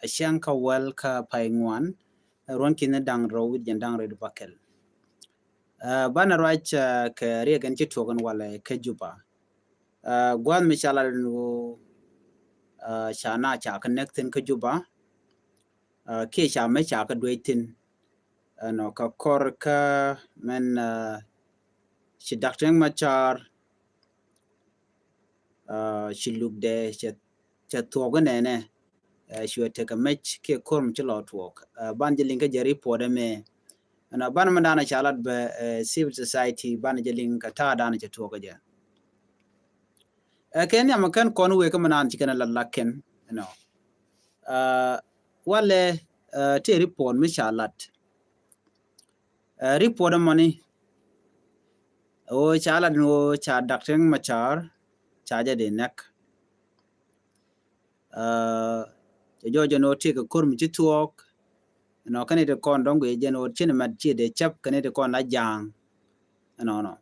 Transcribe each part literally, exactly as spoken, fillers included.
Cäŋ kä wäl kä pay ŋuan, ruɔ̱n ki̱n da̱ŋ rɛw wi̱c jiɛn da̱ŋ rɛw bäkɛl. Banɛ ruac kɛ riɛk ɛn ci tuɔk ɛn walɛ kä Juba. Gua̱a̱th mi ca lat ɛn ɣöö ca na ca kä näk thi̱n kä Juba. Kiɛ ca mɛ ca kä duec thi̱n. Ɛnɔ kä kɔr kä mɛn ci Dak Riek Macar ci lukdɛ cɛ thuɔk nɛnɛ. Cuɛ tekɛ mec kiɛ ko̱r mi ci lɔ tuɔk. Ban jɛ liŋ kä jɛ report ɛmɛ. Ɛnɔ ban mɛ danɛ ca lat bɛ civil society ban jɛ liŋ kä ta̱a̱ danɛ cɛ tuɔk jɛ. Ɛ kɛn yam kɛn kɔn wek mɛ nan ci kɛn lat lak kɛn ɛnɔ. Walɛ ti report mi ca lat. Report ɛmɔni ɣöö ca lat ni ɣöö ca Dak Riek Macar ca jɛ di nɛk. Cɛ jɔɔc jɛn ɣöö ti kɛ ko̱r mi ci thuɔɔk. Ɛnɔ kɛn iti kɔn dɔ̱ŋ guic jɛn ɣöö cin mɛt ci dee cäp kɛn iti kɔn la ja̱a̱ŋ. Ɛnɔnɔ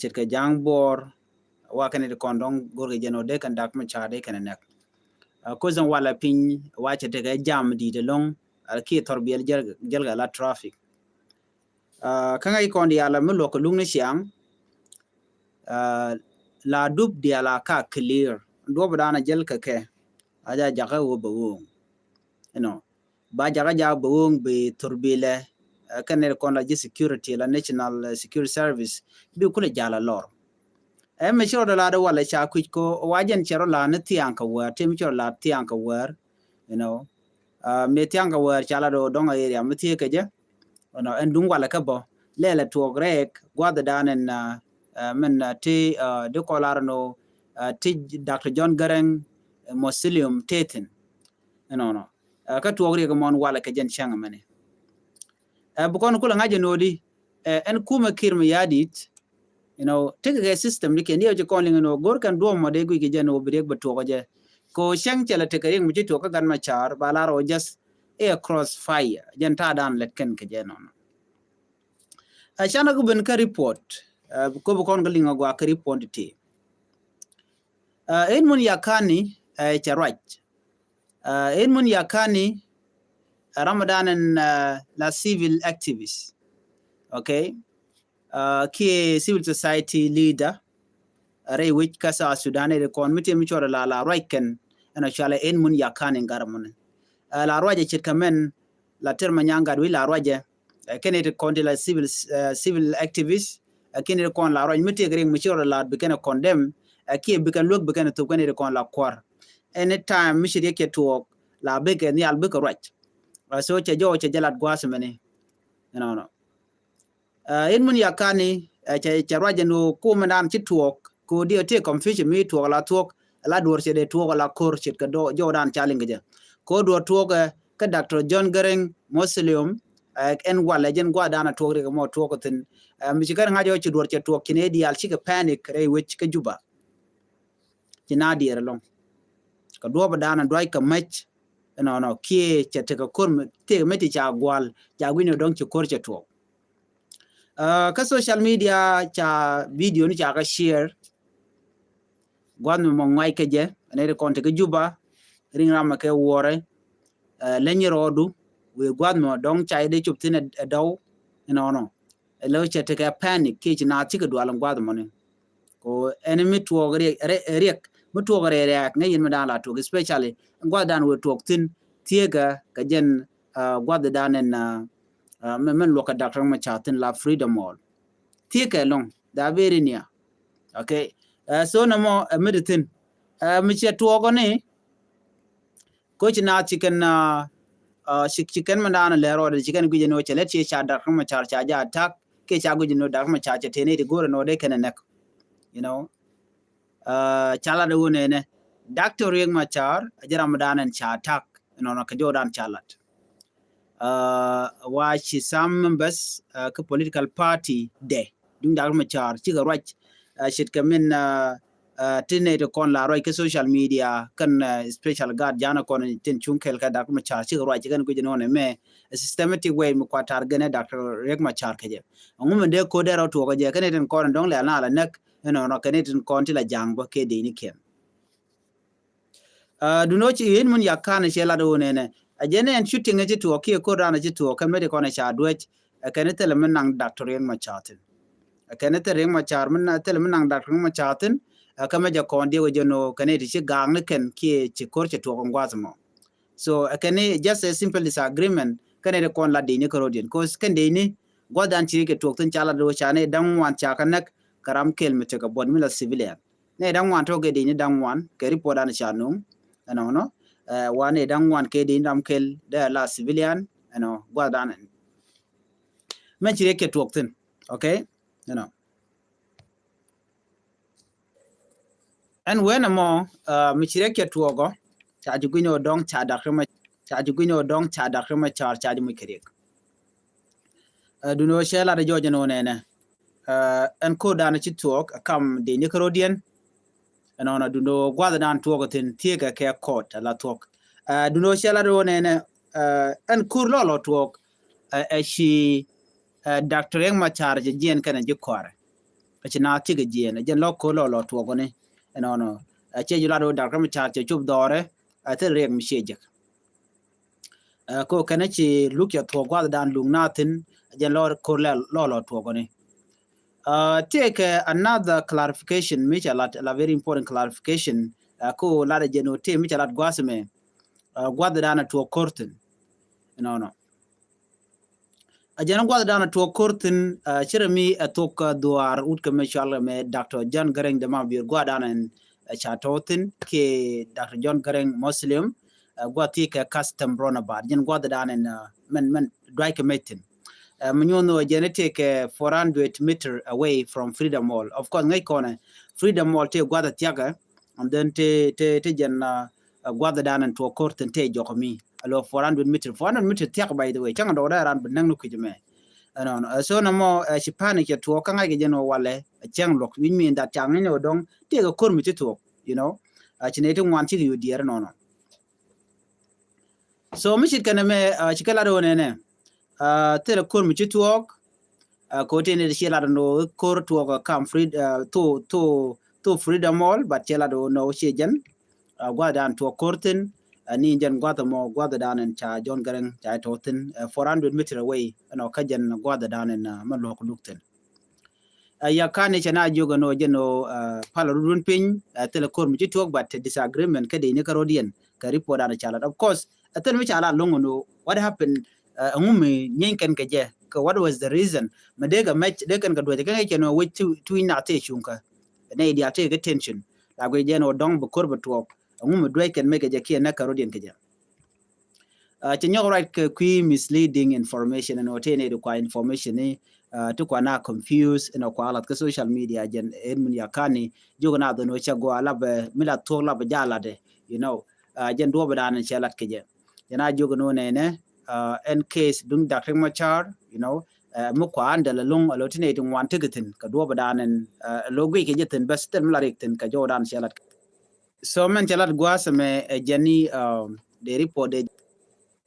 ce̱tkɛ ja̱a̱ŋ buɔɔr wa kɛn iti kɔn dɔ̱ŋ go̱rkɛ jɛn ɣöö dee kɛn Dak Macar dee kɛn nɛk. Ko̱c dɔ̱ŋ walɛ piny wa cɛ tekɛ jam di̱i̱t ɛlɔ̱ŋ kiɛ thɔr biɛl jɛl kɛ la traffic. Kä ŋäc kɔn diaal mi luɔk kɛ luk ni ciaŋ. La dup diaal a ka clear duɔp danɛ jɛl kɛ kɛ a ja jakä wä bɛ wööŋ. Ɛnɔ ba jakä jak bɛ wööŋ bi thor bilɛ. Kɛn nɛr kɔn la ji̱ security la national security service bi kulɛ jal a lɔr. Ɛ mi ci rɔdɔ la dee walɛ ca kui̱c ko wa jɛn cɛ rɔ la ni thiaŋ kɛ wäär ti mi ci rɔ la thiaŋ kɛ wäär. You know, mi thiaŋ kɛ wäär ca la dee dɔŋ a area mi thiee kɛ jɛ. Ɛnɔ ɛn duŋ walɛ kä bɔ lɛlɛ tuɔk rɛɛk gua̱th dan ɛn mɛn ti di kɔlar nɔ ti Doctor John Garang mausoleum tethin. Ɛnɔnɔ kä tuɔk riɛk mɔn walɛ kɛ jɛn cäŋ mɛni. Ɛ bi kɔn kulɛ ŋa̱c ɛn ɣöödi ɛn kumɛ Kiir Mayardit. You know, tekɛ kɛ system ni kɛn diɛ ci kɔn liŋ ɛn ɣöö go̱r kɛn duɔ̱ɔ̱m mɔ dee guic kɛ jɛn ɣöö bi riɛk bɛ tuɔk kɛ jɛ. Kɛ ɣöö cäŋ cɛ lɛ tekɛ riɛk mi ci tuɔk kä Gat Macar ba lar ɣöö just ɛ cross fire jɛn ta̱a̱ dan lɛt kɛn kɛ jɛ nɔnɔ. Ɛ canɛ ku ben kä report ɛ bi kɔn kɛ liŋ ɛ guak kä report ti. Ɛ in mun yakani ɛ cɛ ruac. Ɛ in mun yakani ɛ Ramadan ɛn la civil activist. Okay. Kiɛ civil society leader rɛy wec kä South Sudan ɛ di kɔn mi ti mi cuɔrɛ la la ruac kɛn ɛn ɔ cualɛ in mun yakani gat muni. La ruac ɛ ce̱tkɛ mɛn la tɛr ma nyaŋ gat wi̱c la ruac ɛ kɛn iti kɔn ti la civil civil activist. Kɛn iti kɔn la ruac mi tëëk riŋ mi ci rɔ la bi kɛn condemn kiɛ bi kɛn luäk bi kɛn thop kɛn iti kɔn la kuar. Anytime mi ci riɛk cɛ tuɔɔk la bikɛ nhial bikɛ ruac. So cɛ jɔw cɛ jɛ lat gua̱a̱th mɛni. Ɛnɔnɔ in mun yakani cɛ ruac ɛn ɣöö kumɛ naan ci tuɔɔk. Kɛ ɣöö diɛ tëë confusion mi tuɔɔk la tuɔɔk la duɔr cɛ dee tuɔɔk la ko̱r ce̱tkɛ jɔwdan ca liŋ kɛ jɛ. Kɛ ɣöö duɔr tuɔɔk kä Doctor John Garang mausoleum ɛn walɛ jɛn gua̱dan a tuɔɔk riɛk mɔ tuɔɔk thi̱n. Mi ci kɛn ŋa̱c ɣöö ci duɔr cɛ tuɔɔk ci nɛ diaal cikɛ panic rɛy wec kä Juba. Ci na diɛɛr ɛlɔ̱ŋ kɛ duɔɔp dan a duac kɛ mec. Ɛnɔnɔ kiɛ cɛ tekɛ ko̱r tëëk mec ti ca gua̱l ca gui̱n ɛ dɔ̱ŋ ci ko̱r cɛ tuɔɔk. Kä social media ca video ni ca kä share. Gua̱th mi mɔ ŋuac kɛ jɛ ɛn ri kɔn ti kä Juba. Riŋ ram kɛ wuɔrɛ leny rɔɔdu. Wee gua̱th mi dɔŋ ca dee cop thin ɛ dɔw. Ɛnɔnɔ ɛ lɛ cɛ tekɛ panic kiɛ ci naath cikɛ dual in gua̱th mɔni. Ko ɛn mi tuɔɔk riɛk mi tuɔɔk rɛɛrɛɛk ŋäc yɛn mi daan la tuɔɔk especially in gua̱th daan wee tuɔɔk thin thieekä kɛ jɛn gua̱th daan ɛn. Mɛn luɔk kɛ Doctor Macar thin la freedom all. Thieekä ɛlɔŋ da very near. Okay. So nɔmɔ ɛ mi di thin mi cɛ tuɔɔk ɔ ni. Ko ci naath ci kɛn ci kɛn mi daan lɛ rɔɔdɛ ci kɛn guic ni wä cɛ lɛ ci ca Doctor Macar ca ja attack kiɛ ca guic ni wä Doctor Macar cɛ tëë ni ti go̱o̱rɛ ni wä dee kɛn ɛ nɛk. You know. Ca lat ɛ wä nɛnɛ Doctor Riek Macar a jɛ ram mi daan ɛn ca attack. Nɔnɔ kɛ jɔwdan ca lat. Wa ci some members kä political party dɛ duŋ Doctor Macar cikɛ ruac. Ce̱tkɛ min ti nɛy ti kɔn la ruac kä social media kɛn special guard janɛ kɔn tin cuŋ kɛl kä Doctor Macar cikɛ ruac kɛn guic nɔnɛ mɛ systematic way mi kua target ni Doctor Riek Macar kɛ jɛ. Ŋu mi dee ko̱dɛ rɔ tuɔk kɛ jɛ kɛn tin kɔn dɔŋ lɛ ala nɛk. Ɛnɔnɔ kɛn tin kɔn ti la ja̱a̱ŋ bä kɛ dee ni kiɛn. Duno ci in mun yakan cɛ lat wun ɛnɛ. A jɛn ɛn shooting ci tuɔk kiɛ kor dan ci tuɔk kɛn mɛ di kɔn ca duec. Ɛ kɛn thil mi naŋ Doctor Riek Machar thin. Ɛ kɛn thil Riek Machar mi thil mi naŋ Doctor Riek Machar thin. Ɛ kɛ mɛ jɛ kɔn diɛ wä jɛ no kɛn ti ci gaŋ ni kɛn kiɛ ci kor ci tuɔk in guath mɔ. So ɛ kɛn just a simple disagreement kɛn ti kɔn la dini kɛ rodian cause kɛn dini guath dan ci kɛ tuɔk thin ca la do ca ni daŋ wan ca kɛ näk kɛ ram kel mi tekɛ buɔt mi la civilian. Nɛ daŋ wan tɔkɛ dini daŋ wan kɛ report dan ca nuŋ. Ɛnɔnɔ wan nɛ daŋ wan kɛ dini ram kel dɛ la civilian. Ɛnɔ guath dan ɛn mɛ ci rɛ kɛ tuɔk thin. Okay. Ɛnɔ ɛn wen ɛmɔ mi ci rɛ kɛ tuɔkɔ ca ji guinyɛ dɔŋ ca dak rimɛ ca ji guinyɛ dɔŋ ca dak rimɛ car ca ji muc kɛ riɛk. Duni wä cɛ lat jɔɔc ɛn wä nɛnɛ ɛn kor dan ci tuɔk kam dini kɛ rodiɛn. Ɛnɔnɔ duni wä guath dan tuɔk thin thiek kɛ kɛ kɔt la tuɔk. Duni wä cɛ lat wä nɛnɛ ɛn kor lɔ lɔ tuɔk ɛ ci Doctor Riek Machar jɛ jiɛn kɛnɛ ji kɔrɛ. Ɛ ci na thiek jiɛn ɛ jɛn lɔ kor lɔ lɔ tuɔk ni. Ɛnɔnɔ ɛ cɛ ju lat wä Doctor Riek Machar cɛ cop dhɔrɛ ɛ thil riɛk mi ciɛ jek. Ko kɛnɛ ci luk cɛ thuɔk guath dan luk na thin jɛn lɔ kor lɛ lɔ lɔ tuɔk ni. Tëëkɛ another clarification mi cɛ lat la very important clarification. Ko lat jɛn wä tëë mi cɛ lat guath mɛ guath dan a tuɔk kor thin. Ɛnɔnɔ a jɛn guath dan a tuɔk kor thin. Cirɛ mi ɛ thok dhuaar wut kɛ mɛ cual kɛ mɛ Doctor John Garang de ma bier guath dan ɛn ca tɔthin kiɛ Doctor John Garang Muslim. Guath ti kɛ custom roundabout jɛn guath dan ɛn mɛn mɛn duac kɛ mɛ thin. Mi nyuɔn wä jɛn ti kɛ four hundred meter away from Freedom Mall. Of course ŋäc kɔnɛ Freedom Mall ti guath a thiakɛ and then ti ti ti jɛn guath dan ɛn tuɔk kor thin ti jɔk mi alo four hundred meter four hundred meter thiak by the way cäŋ dɔk dɛ ran bi näŋ ni kui̱c mɛ. Ɛnɔnɔ so na mɔ ci pani cɛ tuɔk kä ŋa̱c kɛ jɛn wä walɛ cäŋ luɔk which mean that cäŋ ni wä dɔŋ ti kɛ kor mi ci tuɔk. You know ci nɛ ti ŋuan ci kɛ yu diɛɛr nɔnɔ. So mi cit kɛn ɛmɛ ci kɛ lat wä nɛnɛ thilɛ kor mi ci tuɔk. Ko ti ni ci lat wä kor tuɔk kam free thu thu thu Freedom Mall but ci lat wä nɔ ci jɛn guath dan tuɔk kor thin. Ni jɛn guath mɔ guath dan ɛn ca John Garang ca tɔ thin four hundred meter away ɛnɔ kä jɛn guath dan ɛn mɛ luɔk luk thin. Ɛ ya kani cɛ na jiök ɛn ɣöö jɛn ɣöö pal rut wun piny thilɛ kor mi ci tuɔɔk but disagreement kä dee ni kä rot yɛn kɛ report an ca lat. Of course thil mi ca lat loŋ ɛn ɣöö what happened? Ɛŋu mi nyieeny kɛn kɛ jɛ kɛ what was the reason? Mi dee kɛ mɛc dee kɛn kɛ duɔc kɛ ŋäc kɛn ɣöö wec ti wi̱ny na tëë cuŋ kä nɛ idia tëë kɛ tension la guic jɛn ɣöö dɔŋ bi kor bi tuɔɔk. Ɛŋu mi duɔc kɛn mec kɛ jɛ kiɛ näk kä rot yɛn kɛ jɛ? Cɛ nyɔk ruac kɛ kui̱ misleading information ɛn ɣöö tëë nɛy ti kua information ni ti kua na confuse ɛn ɣöö kua lath kä social media jɛn ɛn mun ya kani jiök na dhon ɣöö cɛ gua lapɛ mi la thuɔk lapɛ ja latɛ. You know jɛn duɔpɛ dan cɛ lat kɛ jɛ jɛn a jiök ni ɣöö nɛnɛ ɛn case duŋ Doctor Riek Machar. You know mi kua an dɛl ɛlɔŋ ɛlɔ ti nɛy ti ŋuan tekɛ thi̱n kɛ duɔpɛ dan ɛn ɛlɔ guic kɛ jɛ thi̱n bɛs thil mi la rik thi̱n kɛ jɔw dan cɛ lat kɛ. So mɛn cɛ lat gua̱a̱th ɛmɛ ɛ jɛn ni dee report dee.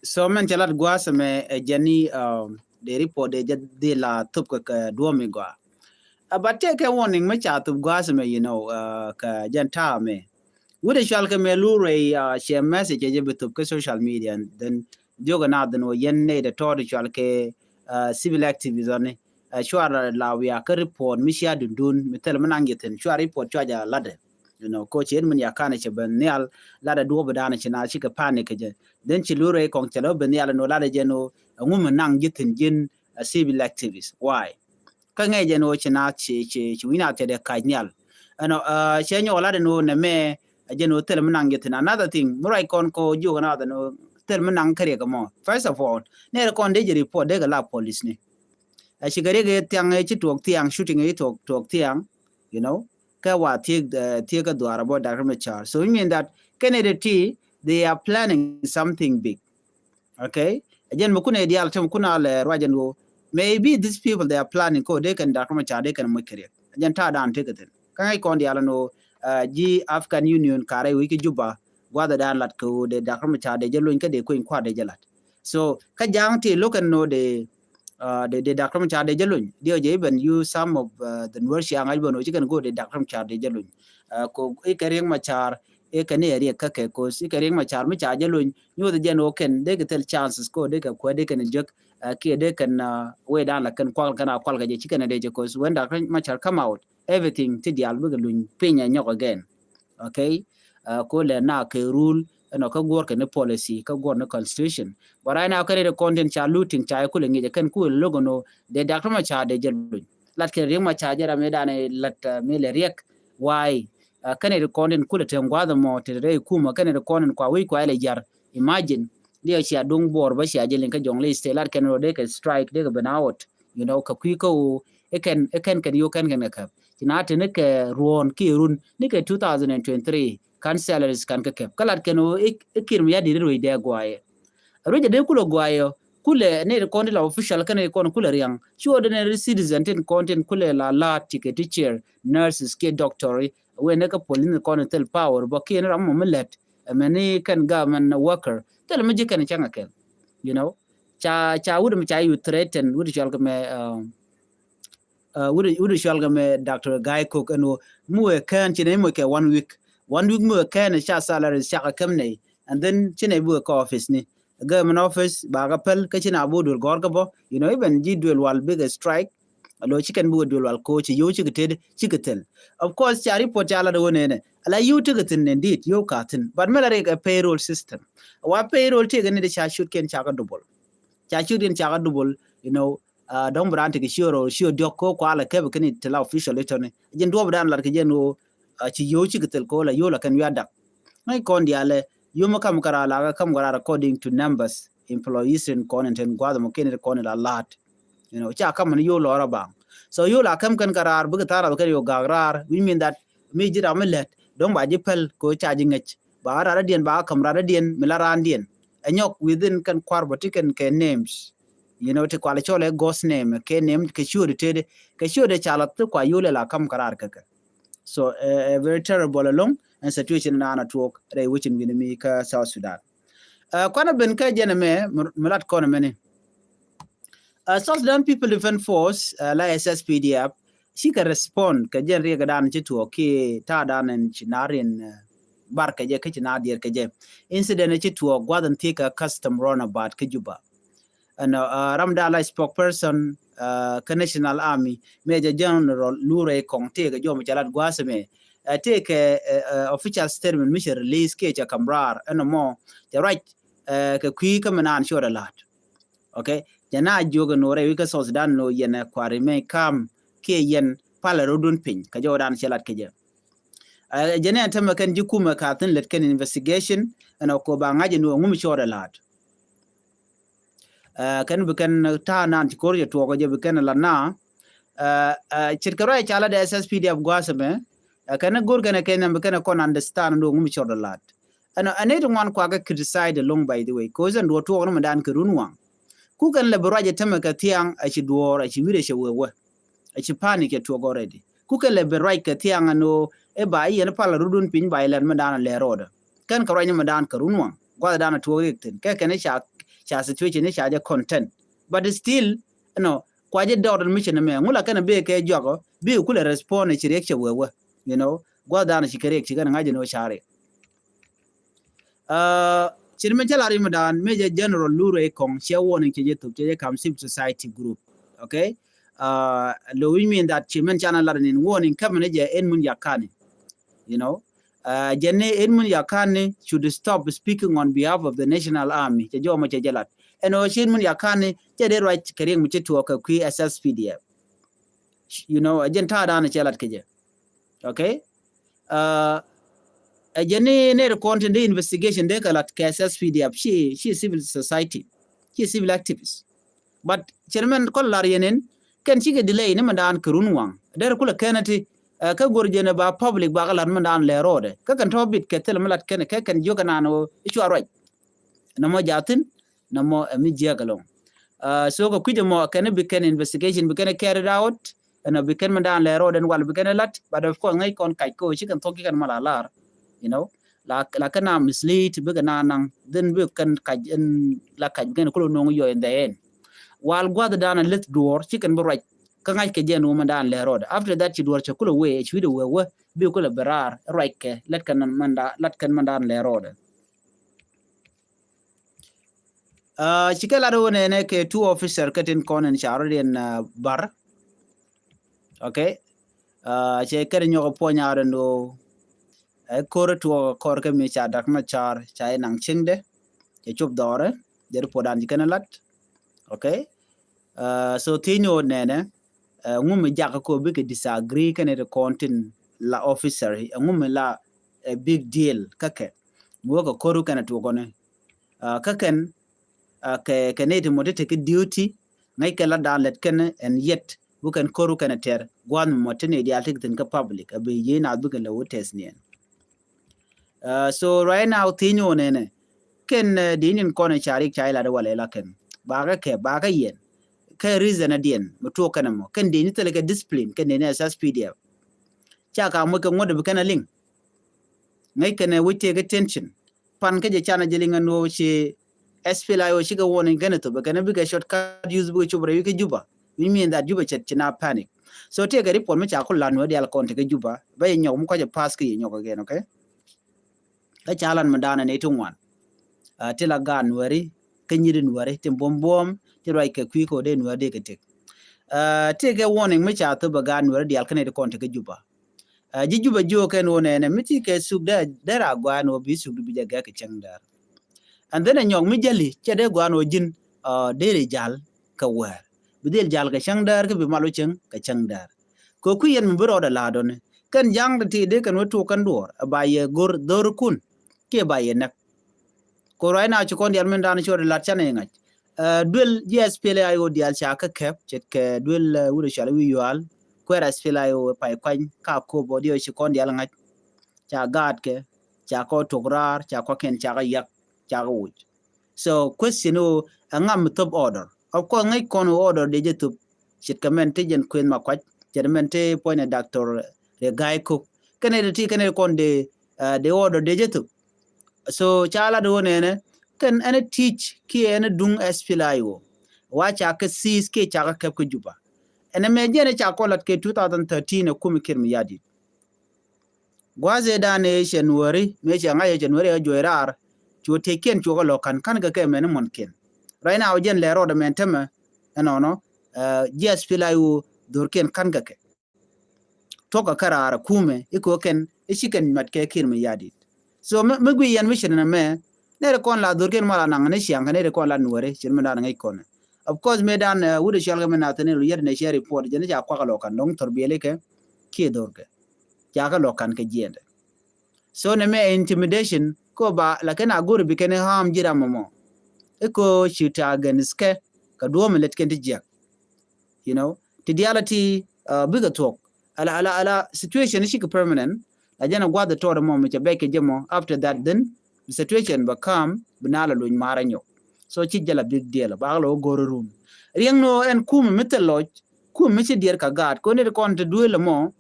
So mɛn cɛ lat gua̱a̱th ɛmɛ ɛ jɛn ni dee report dee jɛ dhil la thop kɛ kɛ duɔ̱ɔ̱m mi gɔaa. Ɛ but tëëkɛ warning mi ca thop gua̱a̱th ɛmɛ you know kɛ jɛn ta̱a̱ mɛ. Wut ɛ cual kɛ mɛ lu rɛy cɛ message ɛ jɛ bi thop kɛ social media and then jiök ɛ na dhin wä yɛn nɛy dɛ tɔɔt ɛ cual kɛ civil activist ɔni. Cuar la wiakä report mi cia dundun mi thil mi naŋ jɛ thi̱n cuar report cua jɛ latdɛ. You know ko ciet min ya kanɛ cɛ ben nhial latdɛ duɔp dan ci na ci kɛ panic kɛ jɛ. Then ci lurɛ kɔŋ cɛ lɛ ben nhial no latdɛ jɛ no ɛŋu mi naŋ jɛ thi̱n ji̱n a civil activist why? Kä ŋɛ jɛ no ci na ci ci ci wi̱na cɛ dɛ kac nhial. Ɛnɔ cɛ nyɔk latdɛ no nɛ mɛ a jɛ no thil mi naŋ jɛ thi̱n. Another thing mi ruac kɔn ko jiök another no thil mi naŋ kɛ riɛk mɔ. First of all nɛ rɛ kɔn dee jɛ report dee kɛ la police ni. A ci kɛ riɛk ɛ thiaŋ ɛ ci tuɔk thiaŋ shooting ɛ ci tuɔk tuɔk thiaŋ. You know kɛ wa thiek thiek kɛ dhuaar ɛ bɔ Doctor Machar so it mean that kɛn ɛ dee ti they are planning something big. Okay ɛ jɛn mi kun ɛ diaal ti mi kun a lɛ ruac ɛn ɣöö maybe these people they are planning ko dee kɛn Doctor Machar dee kɛn moc kɛ riɛk. Ɛ jɛn ta̱a̱ dan tekɛ thi̱n kä ŋäc kɔn diaal ɛn ɣöö ji̱ African Union karɛ wi̱c kä Juba gua̱dhɛ dan lat kɛ ɣöö dee Doctor Machar dee jɛ lony kä dee kueny kua̱r dee jɛ lat. So kä ja̱a̱ŋ ti lo̱k ɛn ɣöö dee dee dee Doctor Machar dee jɛ lony diɛ jɛ iben you some of the Nuer ciaŋ ɣac ben ɣöö ci kɛn go̱o̱r dee Doctor Machar dee jɛ lony. Ko ikɛ Riek Machar i̱ kɛn i̱ riɛk kä kɛ, cause i̱ kɛ Riek Machar mi ca jɛ lony, nyuɔth jɛn ɣöö kɛn dee kɛ thil chances kɛ ɣöö dee kɛ kuɛ dee kɛn jek, ɛ, kiɛ dee kɛn, ɛ, wee dan la kɛn kual kɛn a kual kɛ jɛ ci kɛn a dee jɛ, cause when Doctor Machar come out, everything ti diaal bikɛ luny piny a nyɔk again. Okay? Ɛ, ko lɛ na kɛ rule, ɛnɔ kä guɔr kɛ ni policy, kä guɔr ni constitution. But right now, kɛn ri kɔn tin ca looting, ca kulɛ ŋic, kɛn kulɛ logono, dee Doctor Machar dee jɛ luny. Lat kɛn Riek Machar jɛ ram mi dan lat, ɛ, mi lɛ riɛk, why? Ɛ, kɛn ri kɔn tin kulɛ teŋ gua̱th mɔ, ti rɛy kumä, kɛn ri kɔn tin kua wi̱c kua ilɛ jar. Imagine, diɛ cia duŋ buɔr bä cia jɛ liŋ kä Jonglei State, lat kɛn ro dee kɛ strike, dee kɛ ben out. You know, kɛ kui̱ kä ɣöö, i̱ kɛn, i̱ kɛn kɛn yo kɛn kɛn kɛ käp. Ci na te ni kɛ ruɔ̱ɔ̱n kiɛ run, ni kɛ two thousand and twenty-three, kan salaries kan kɛ käp. Kä lat kɛn ɣöö, i̱, i̱ Kiir Mayardit i̱ ruec dee guayɛ. Ruec dee kulɛ guayɛ, kulɛ ni ri kɔn ti la official kɛn ri kɔn kulɛ riaŋ. Ci ɣöö dee ni ri citizen tin kɔn tin kulɛ la la̱a̱t ti kɛ teacher, nurses, kiɛ doctor, i̱ wen ni kä police ni kɔn thil power, bä kiɛ ni ram mɔ mi lɛt, ɛ mɛn ni kɛn government worker. Thil mi ji̱ kɛn cäŋ a kɛl, you know. Ca, ca wut mi ca yu threaten, wut cɔl kɛ mɛ, um, ɛ, wut, wut cɔl kɛ mɛ Doctor Gai Kok ɛn ɣöö mi wee kɛn ci nɛ mi kɛ one week. One week mi wee kɛn ca salary ca kɛ käm nɛ. And then ci nɛ bi wee kä office ni. Government office ba kɛ päl kä ci na bi wä duel gɔ̱r kɛ bä. You know, even ji̱ duel wal bikɛ strike. Alo ci kɛn bi wä duel wal ko ci yio̱w cikɛ tet, cikɛ thil. Of course, ca report ca lat wä nɛnɛ. Ala yio̱w tikɛ thin indeed, yio̱w ka thin. But mɛ la rik ɛ payroll system. Wa payroll tikɛ ni di ca shoot kɛn ca kɛ double. Ca shoot kɛn ca kɛ double, you know, uh, dɔ̱ŋ bi raan tikɛ ciö rɔ, ciö diɔk ko kua la kɛp kɛn ti la official itɔni. Jin duɔp dan lat kɛ jɛn wo, uh, ci yio̱w cikɛ thil ko la yio̱w la kɛn wiat dak. Ŋäc kɔn diaalɛ, yio̱w mɛ kam kɛ raa la kɛ kam kɛ raa according to numbers, employees in kɔn in ten guath mɔ kɛn in kɔn in la laat. You know, ca kam ni yio̱w lɔra baŋ. So yio̱w la kam kɛn kɛ raar, bikɛ tha̱a̱r kɛn yio̱w gak raar, which mean that mi ji̱ ram mi lɛt, dɔ̱ŋ ba ji̱ päl, ko ca ji̱ ŋäc. Ba raar diɛn, ba kam raar diɛn, mi la raan diɛn. Ɛ nyɔk within kɛn kuar bä ti kɛn kɛ names. You know, ti kual cɔl ɛ ghost name, kɛ name, kɛ ciöt tëëdɛ, kɛ ciöt ca la thi kua yio̱w lɛ la kam kɛ raar kɛ kɛ. So, ɛ, ɛ very terrible along, and situation in ana tuɔk, rɛy wecin wi̱ni mi kä South Sudan. Ɛ, kuanɛ ben kä jɛn ɛmɛ, mi, mi lat kɔn ɛmɛni. Ɛ, South Sudan People Defense Force, ɛ, la S S P D F, cikɛ respond kɛ jɛn riɛk dan ci tuɔɔk ki ta̱a̱ dan ɛn ci nar in, ɛ, bar kɛ jɛ, kä ci nar diɛɛr kɛ jɛ. Incident ci tuɔɔk gua̱th in thiek kɛ custom roundabout kä Juba. Ɛn, ɛ, ram dan la spokesperson, ɛ, kä National Army, Major General Lurey Kong, tëëkɛ jɔm cɛ lat gua̱a̱th ɛmɛ. Ɛ, tëëkɛ, ɛ, ɛ, official statement mi cɛ release kiɛ cɛ kam raar, ɛn ɛmɔ cɛ ruac, ɛ, kɛ kui̱ kä mi naan ciötdɛ la̱t. Okay? Jɛ na jiök ɛn ɣöö rɛy wec kä South Sudan ɛn ɣöö yɛn ɛ kua̱r remain calm kiɛ yɛn palɛ rɔ̱dun piny kɛ jɔwdan cɛ lat kɛ jɛ. Ɛ, jɛ ni ɛn tämɛ kɛn ji̱ kumɛ ka thi̱n lät kɛn investigation ɛn ɣöö kɛ ba ŋa̱c ɛn ɣöö ŋu mi ciötdɛ la̱t. Ɛ, kɛn bi kɛn ta̱a̱ nan ci ko̱r cɛ tuɔɔk kɛ jɛ bi kɛn lat na. Ɛ, ɛ, ce̱tkɛ ruac ca lat S S P D F gua̱a̱th ɛmɛ. Ɛ, kɛn go̱r kɛn ɛ kɛn bi kɛn ɛ kɔn understand ɛn ɣöö ŋu mi ciötdɛ la̱t. Ɛn, ɛ, nɛy ti ŋuan kua kɛ criticize ɛlɔ̱ŋ, by the way, 'cause ɛn duɔ̱ɔ̱r tuɔɔk ni mi dan kɛ run waŋ. Ku kɛn lɛ bi ruac ɛ tämɛ kɛ thiaŋ, ɛ ci duɔ̱ɔ̱r, ɛ ci wi̱r, ɛ cɛ wee wee. Ɛ ci pa̱a̱ni kɛ tuɔɔk already. Ku kɛn lɛ bi ruac kɛ thiaŋ ɛn ɣöö ɛ ba i̱ yɛn pal rɔ̱dun piny ba ilɛt mi dan lɛ ro̱dɛ. Kɛn kɛ ruac ni mi dan kɛ run waŋ. Gua̱th dan tuɔɔk riɛk thi̱n. Kɛ kɛn ca, ca situation ca jɛ content. But still, you know, kua jɛ dɔɔr mi ci ni mɛ. Ŋu la kɛn bi kɛ juak ɔ, bi kulɛ respond ci riɛk cɛ wee wee. You know, gua̱th dan ci kɛ riɛk ci kɛn ŋa̱c ni wä ca riɛk. Ɛ, cin min cä lar yim dan, Major General Lurey Kong cɛ warning cɛ jɛ thop, cɛ jɛ kam civil society group. Okay? Ɛ, lo, which mean that cin min cä lar nin warning kä min jɛ Edmund Yakani. You know? Ɛ, jɛ ni Edmund Yakani should stop speaking on behalf of the National Army. Cɛ jɔmɔ cɛ jɛ lat. Ɛn ɣöö ci Edmund Yakani cɛ dee ruac kɛ riɛk mi ci tuɔɔk kɛ kui̱ S S P D F. You know, ɛ jɛn ta̱a̱ dan cɛ lat kɛ jɛ. Okay? Ɛ, ɛ jɛn ni nɛy ti kɔn tin dee investigation dee kɛ lat kɛ S S P D F, ci, ci civil society, ci civil activist. But cɛn mɛn kɔn lar yɛn in, kɛn cikɛ delay ni mɛn dan kɛ run waŋ. Dee kulɛ kɛn ti, ɛ, kä go̱r jɛn ba public ba kɛ lat mɛn dan lɛ ro̱dɛ. Kä kɛn tɔ bit kɛ thil mi lat kɛn, kɛ kɛn jiök kɛ naan ɣöö i̱ cua ruac. Nɔmɔ jathin, nɔmɔ ɛ mi jiäk ɛlɔ̱ŋ. Ɛ, so kɛ kui̱c ɛmɔ kɛn bi kɛn investigation, bi kɛn carried out, ɛn ɔ bi kɛn mɛn dan lɛ ro̱dɛ ɛn wal bi kɛn lat, but of course ŋäc kɔn kac kä ɣöö ci kɛn thok ci kɛn mɔ la lar, you know, la, la kɛn a mislead, bi kɛn a naŋ, then bi kɛn kac ɛn la kac bi kɛn kulɛ no̱o̱ŋ yɔ in the end. Wal gua̱th dan a leth duɔ̱ɔ̱r, ci kɛn bi ruac, kä ŋa̱c kɛ jɛ ɛn ɣöö mɛn dan lɛ rɔɔdɛ. After that ci duɔ̱ɔ̱r cɛ kulɛ wee ci wi̱cdɛ wee wee bi kulɛ bɛ raar ruac kɛ lat kɛn mɛn dan, lat kɛn mɛn dan lɛ rɔɔdɛ. Ci kɛ lat ɣöö nɛnɛ kɛ two officer kä tin kɔn in ca rɔ̱diɛn bar. Okay. Cɛ kɛn nyɔk puɔ̱ny a rɔ̱n ɣöö ɛ ko̱r tuɔɔk kɔr kä mi ca Dak Macar ca inaŋ cieŋdɛ cɛ cop dhɔrɛ. Jɛ ri puɔdan ci kɛn lat. Okay. So thiec ni ɣöö nɛnɛ ŋu mi jakä ko bikɛ disagree kɛn ri kɔn tin la officer ŋu mi la a big deal kä kɛ mi wä kɛ ko̱r kɛn tuɔɔk ɔni. Kä kɛn kɛ nɛy ti mɔ ti tekɛ duty ŋäc kɛ la dan lɛt kɛn ɛn yɛt wä kɛn ko̱r kɛn tɛr gua̱n mɔ ti nɛy diaal ti kɛ thin kä public a bi yiey nath bikɛ lɛ wä tɛth niɛn. So right now thiec ni ɣöö nɛnɛ kɛn di nin kɔn ca rik ca ilat walɛ la kɛn bakä kɛ bakä yɛn kɛ reason a diɛn mi tuɔɔk kɛn mɔ kɛn di ni thilɛ kɛ discipline kɛn di ni S S P D F. Ca ka muc kɛ ŋuɔ̱t bi kɛn a liŋ. Ŋäc kɛn ɛ wi̱c tëëk attention. Pan kä jɛ can a jɛ liŋ ɛn ɣöö ci S P L A I O cikɛ warning kɛn ɛ thop kɛn ɛ bikɛ shortcut use bikɛ cop rɛy wi̱c kä Juba. Which mean that Juba cɛ ci na panic. So tëëkɛ report mi ca ku lan wä dial kɔn tekɛ Juba bä yɛ nyɔk mi kɔc ɛ pass kä yɛ nyɔk again, okay? Kä ca lan mi daanɛ ni ti ŋuan. Ti la gaat Nuɛri kä nyiri Nuɛri ti buɔm buɔm ti ruac kɛ kui̱ kɛ wä dee Nuɛri dee kɛ tëk. Tëëkɛ warning mi ca thop ɛ gaat Nuɛri dial kä ni ti kɔn tekɛ Juba. Ji̱ Juba jiök kɛn ɣöö nɛnɛ mi ti kɛ suk dee dee ra gua̱a̱n ɣöö bi suk du bi jɛ gɛk kɛ cäŋ däär. And then ɛ nyɔk mi jäli cɛ dee gua̱a̱n ɣöö ji̱n dee ri jal kɛ wäär bi dhil jal kɛ cäŋ däär kä bi mal wä cäŋ kɛ cäŋ däär. Kɛ kui̱ yɛn mi bi rɔɔdɛ la̱a̱dɔni kɛn ja̱a̱ŋ ti ti dee kɛn wä tuɔɔk kɛn duɔɔr ɛ ba yɛ go̱r dho̱rikun kiɛ ba yɛ näk. Ko right now ci kɔn dial min dan ci wä lat canɛ ŋa̱c. Duel ji̱ S P L A I O dial ca kä kɛp ce̱tkɛ duel wut ɛ cual wi̱i̱ yual kuɛɛr S P L A I O pay kuany ka kop ɔ diɔ ci kɔn dial ŋa̱c. Ca gaatkɛ ca kɔ tok raar ca kɔ kɛn ca kɔ yak ca kɔ wuc. So question o ɛ ŋam mi thop order. Of course ŋäc kɔn order dee jɛ thop ce̱tkɛ mɛn ti jɛn kueth ma kuac ce̱t mɛn ti puɔ̱ny ɛ Doctor Riek Gai Kok kɛn ɛ ti kɛn ɛ kɔn dee dee order dee jɛ thop. So ca lat ɣöö nɛnɛ kɛn ɛn ɛ teach kiɛ ɛn ɛ duŋ S P L A I O wa ca kɛ seize kiɛ ca kɛ kɛp kä Juba. Ɛn ɛ mɛ jɛn ɛ ca kɔ lat kɛ two thousand thirteen ɛ kum i̱ Kiir mi yadit. Gua̱a̱th ëë dan ëë cɛ Nuääri mëë cɛ ŋa̱c ɛ cɛ Nuääri ɛ juɔc raar. Cu tëëkiɛn cuɔkɛ lɔ ka̱n ka̱n kɛ kɛ mɛn i̱ muɔ̱nkiɛn. Right now jɛn lɛ rɔɔdɛ mɛn tämɛ ɛnɔnɔ ji̱ S P L A I O dhorkiɛn ka̱n kɛ kɛ. Tuɔ̱kä kä raar ɛ kumɛ i̱ ko̱ kɛn i̱ ci kɛn mat kɛ Kiir mi yadit. So mi guiy yɛn mi cin ɛn ɛmɛ nɛy ti kɔn la dhorkiɛn mɔ la naŋ ni ciaŋ kɛ nɛy ti kɔn la Nuääri cin mi dan ŋäc kɔn. Of course mëë dan wut ɛ cɔal kɛ mi nath ni lu yɛt ni cɛ report jɛn i̱ ca kuak ɛ lɔ ka̱n dɔ̱ŋ thɔr biɛli kɛ kiɛ dhorkɛ. Ca kɛ lɔ ka̱n kɛ jiɛɛndɛ. So nɛ mɛ intimidation ko ba lakin a go̱ri bi kɛn i̱ harm ji̱ ram mɔmɔ. I̱ ko ci ta against kɛ kɛ duɔ̱ɔ̱m ilɛt kɛn ti jiäk. You know ti diality bikɛ thuɔ̱k. Ala ala ala situation i̱ cikɛ permanent. La jɛn a gua̱th ɛ tɔɔt ɛmɔ mi cɛ bɛc kɛ jɛ mɔ after that then situation bɛ calm bi na la luny mar anyɔk. So ci jɛ la big deal ba kɛ lɔ wä go̱r run. Riɛŋ ni ɣöö ɛn kumɛ mi thil lɔc kumɛ mi ci diɛɛr kɛ gaat kɛ ɣöö nɛy ti kɔn ti duëël ɛmɔ.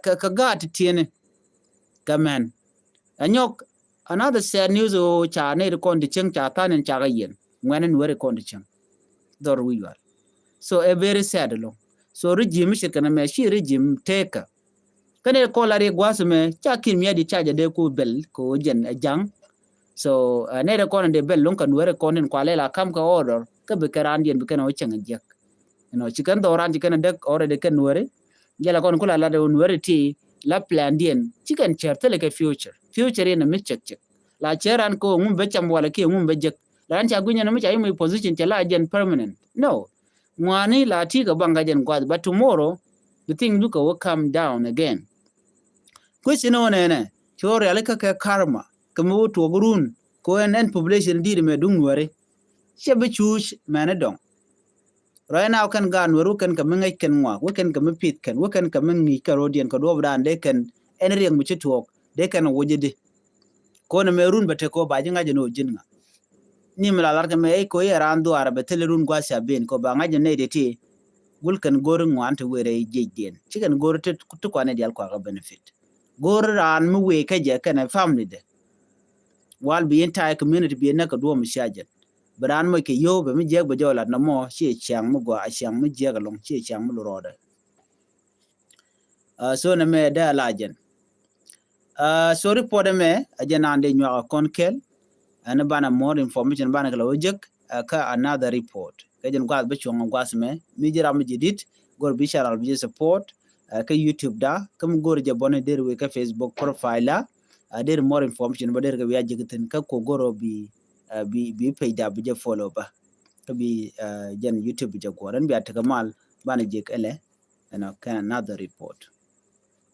Kɛ gaat ti tiɛni kɛ mɛn. Anyɔk another sad news ɣöö ca nɛy ti kɔn ti cieŋ ca tha̱a̱n in ca kɛ yiɛn ŋuɛ̈ni Nuääri kɔn ti cieŋ. Dhɔr wi̱i̱ yual. So ɛ very sad ɛlɔ̱ŋ. So regime mi ce̱tkɛ nɛmɛ ci regime tëëkä. Kä nɛy ti kɔn la riɛk gua̱a̱th ɛmɛ ca Kiir mi yadit ca jɛ dee ku bɛl kɛ ɣöö jɛn ɛ ja̱ŋ. So nɛy ti kɔn in dee bɛl lo̱ŋ kɛ Nuääri kɔn in kua lɛl a ka̱m kɛ order kä bi kɛ raandiɛn bi kɛn ɛ wä cieŋ ɛ jiäk. You know ci kɛn dhɔran ci kɛn däk already kɛn Nuääri. Jɛ la kɔn kula la dee Nuääri ti la plan diɛn ci kɛn cɛr thilɛ kɛ future. Future in a mi cɛk cɛk la cɛr an ko ŋum bɛ cam wala kiɛ ŋum bɛ jek. La an ca guinyɛ ni mi ca yim position cɛ la jɛn permanent. No. Ŋuani la ti kɛ baŋ ka jɛn guath but tomorrow the thing du kɛ wä come down again. Question o nɛnɛ ci wä riali kä kɛ karma kɛ mi wä tuɔk run ko ɛn ɛn population di̱i̱t mɛ duŋ Nuääri. Cɛ bi cuuc mɛn i̱ dɔŋ. Right now kɛn gaat Nuääri wä kɛn kɛ mi ŋäc kɛn ŋuak wä kɛn kɛ mi pith kɛn wä kɛn kɛ mi ŋi̱i̱c kɛ ro̱diɛn kɛ duɔ̱ɔ̱p dan dee kɛn ɛn riɛk mi ci tuɔɔk dee kɛn ɛ wuɔ̱c i̱di. Ko̱n ɛmɛ run bɛ tek kɛ ɣöö ba ji̱ ŋa̱c ɛn ɣöö ji̱n ŋa. Ni mi la lar kɛ mɛ ɛ ko̱ yɛ raan dhuaar bɛ thil run gua̱a̱th ca ben kɛ ɣöö ba ŋa̱c ɛn nɛy dee ti. Gul kɛn go̱r ŋuan ti wëë rɛy jiecdiɛn ci kɛn go̱r ti kuan ɛ diaal kuakä benefit. Go̱r raan mi wëë kä jɛ kɛnɛ family dɛ. Wal bi entire community bi ɛ näk kɛ duɔ̱ɔ̱m mi cia jɛn. Bi raan mɔc kɛ yio̱w bɛ mi jiɛk bɛ jɛ ɔ lat nɔmɔ, ciɛ ciaŋ mi gɔaa, a ciaŋ mi jiɛk ɛlɔ̱ŋ, ciɛ ciaŋ mi lurɔɔdɛ. So nɛ mɛ dee a la jɛn. So report ɛmɛ a jɛn an dee nyuak a kɔn kɛl. Ɛn banɛ more information banɛ kɛ la wä jek kä another report. Kɛ jɛn guath bä cuɔ̱ŋ guath mɛ mi ji̱ ram mi ji̱ dit go̱r bi channel bi jɛ support kä YouTube da, kä mi go̱r jɛ bɔni der wee kä Facebook profile la. Der more information bä der kɛ wi̱i̱ a jek thin kä ko go̱r bi bi bi page da bi jɛ follow bä kä bi jɛn YouTube bi jɛ guɔ̱r. Ɛn bi a tekɛ mal banɛ jek ɛlɛ. Ɛn kɛn another report.